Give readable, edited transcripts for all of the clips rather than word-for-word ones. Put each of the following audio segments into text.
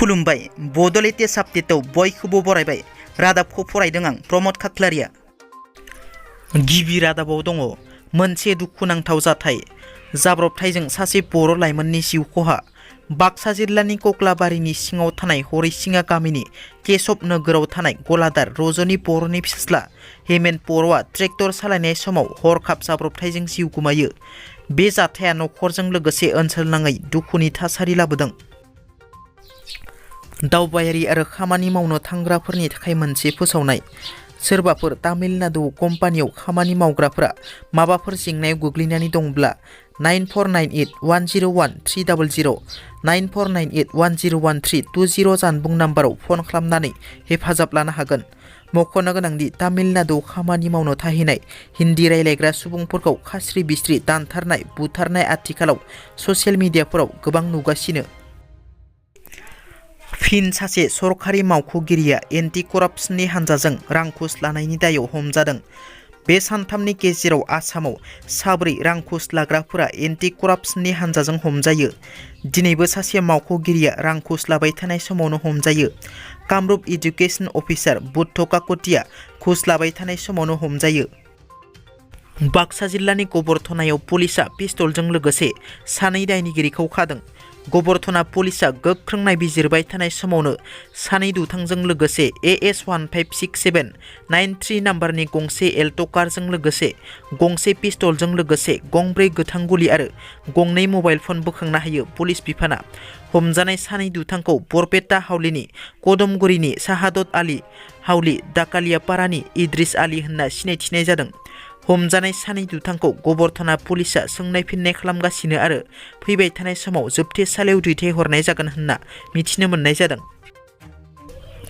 खुलुमबाय बड' लेटेस्ट आपडेटआव बयखौबो बरायबाय। रादाबखौ फरायदों आं प्रमद खाख्लारिया। गिबि रादाबाव दङ मोनसे दुखुनांथाव जाथाय। जाब्रबथायजों सासे बर' लाइमोननि जिउ खहा। बाक्सा जिल्लानि कक्लाबारिनि सिङाव थानाय हरिसिङा गामिनि केशब नोगोराव थानाय गलादार रजनी बर'नि फिसाज्ला हेमेन बर'आ ट्रेक्टर सालायनाय समाव हरखाब जाब्रबथायजों जिउ गोमायो। बे जाथाया नखरजों लोगोसे ओनसोलनाङै दुखुनि थासारि लाबोदों। दावबायारि आरो खामानि मावनो थांग्राफोरनि थाखाय मोनसे फोसावनाय। सोरबाफोर तामिलनाडु कम्पानियाव खामानि मावग्राफोरा माबाफोर जेंनायाव गोग्लैनानै दंब्ला 9498101300 9498101320 जानबुं नाम्बाराव फन खालामनानै हेफाजाब लानो हागोन। मख'नो गोनांदि तामिलनाडुआव खामानि मावनो थाहैनाय हिन्दी रायलायग्रा सुबुंफोरखौ खास्रि बिस्रि दानथारनाय बुथारनाय आथिखालाव ससियेल मिडियाफोराव गोबां नुगासिनो। फिन सासे सरखारि मावख'गिरिया एन्टि कराप्सननि हान्जाजों रां घुस लानायनि दायाव हमजादों। बे सानथामनि गेजेराव आसामाव साब्रै रां घुस लाग्राफोरा एन्टि कराप्सननि हान्जाजों हमजायो। दिनैबो सासे मावख'गिरिया रां घुस लाबाय थानाय समावनो हमजायो। कामरुप इडुकेसन अफिसार बुद्ध काकतिया घुस लाबाय थानाय समावनो हमजायो। बाक्सा जिल्लानि गबरथनायाव पुलिसआ पिस्तलजों लोगोसे सानै दायनिगिरिखौ खादों। गबरथना पुलिसआ गोख्रों नायबिजिरबाय थानाय समावनो सानै दुथांजों लोगोसे AS156793 नाम्बारनि गंसे एल्ट' कारजों लोगोसे गंसे पिस्तलजों लोगोसे गंब्रै गोथां गुलि आरो गंनै मबाइल फन बोखांनो हायो पुलिस बिफाना। हमजानाय सानै दुथांखौ बरपेटा हावलिनि कदमगुरिनि साहादत आली हावलि दाकालियापारानि इद्रिस आली होनना सिनायथिनाय जादों। हमजानाय सानै दुथांखौ गबरथना पुलिसआ सोंनाय फिननाय खालामगासिनो आरो फैबाय थानाय समाव जोबथेसालियाव दैथायहरनाय जागोन होनना मिथिनो मोननाय जादों।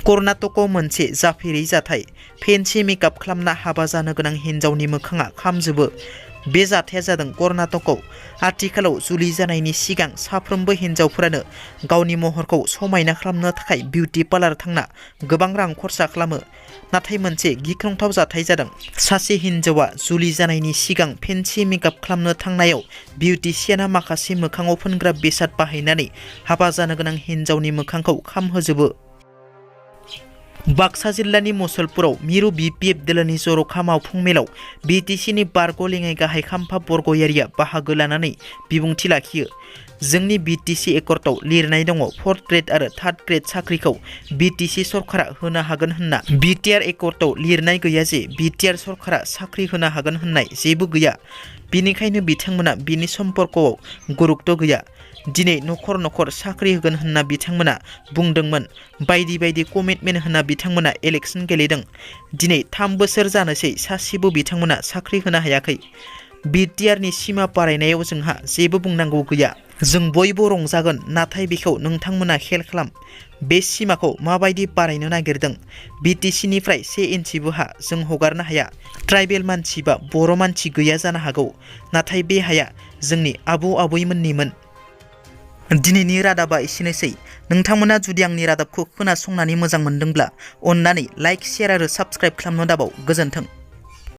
कर्नाटकआव मोनसे जाफेरै जाथाय। फेन्सि मेकआप खालामना हाबा जानो गोनां हिन्जावनि मोखाङा खामजोबो। बे जाथाया जादों कर्नाटकआव। आथिखालाव जुलि जानायनि सिगां साफ्रोमबो हिन्जावफोरानो गावनि महरखौ समायना खालामनो थाखाय बिउटि पार्लार थांना गोबां रां खरसा खालामो। नाथाय मोनसे गिख्रंथाव जाथाय जादों। सासे हिन्जावा जुलि जानायनि सिगां फेन्सि मेकआप खालामनो थांनायाव बिउटिशियाना माखासे मोखाङाव फोनग्रा बेसाद बाहायनानै हाबा जानो गोनां हिन्जावनि मोखांखौ खामहोजोबो। बाक्सा जिल्लानि मुसलपुराव मिरु BPF दोलोनि जर'खा मावफुं मेलाव BTCनि बारग' लेङाइ गाहाय खाम्फा बरग'यारिया बाहागो लानानै बिबुंथि लाखियो। जोंनि BTC एकर्टआव लिरनाय दङ 4th ग्रेड आरो 3rd ग्रेड साख्रिखौ BTC सरकारा होनो हागोन होनना। BTR एकर्टआव लिरनाय गैया जे BTR सरकारा साख्रि होनो हागोन होननाय जेबो गैया। बिनिखायनो बिथांमोना बिनि सम्पर्कआव गुरुत्व गैया। दिनै नखर नखर साख्रि होगोन होनना बिथांमोना बुंदोंमोन। बायदि बायदि कमिटमेन्ट होना बिथांमोना इलेक्सन गेलेदों। दिनै 3 बोसोर जानोसै सासेबो बिथांमोना साख्रि होनो हायाखै। BTRनि सिमा बारायनायाव जोंहा जेबो बुंनांगौ गैया। जों बयबो रंजागोन, नाथाय बेखौ नोंथांमोना खेल खालाम। बे सिमाखौ माबायदि बारायनो नागिरदों? BTCनिफ्राय 1 इन्सिबो हा जों हगारनो हाया। ट्राइबेल मानसि बा बर' मानसि गैया जानो हागौ, नाथाय बे हाया जोंनि आबौ आबैमोननिमोन। दिनैनि रादाबा एसेनोसै। नोंथांमोना जुदि आंनि रादाबखौ खोनासंनानै मोजां मोनदोंब्ला अन्नानै लाइक, शेयार आरो साबस्क्राइब खालामनो दाबाव। गोजोन्थों।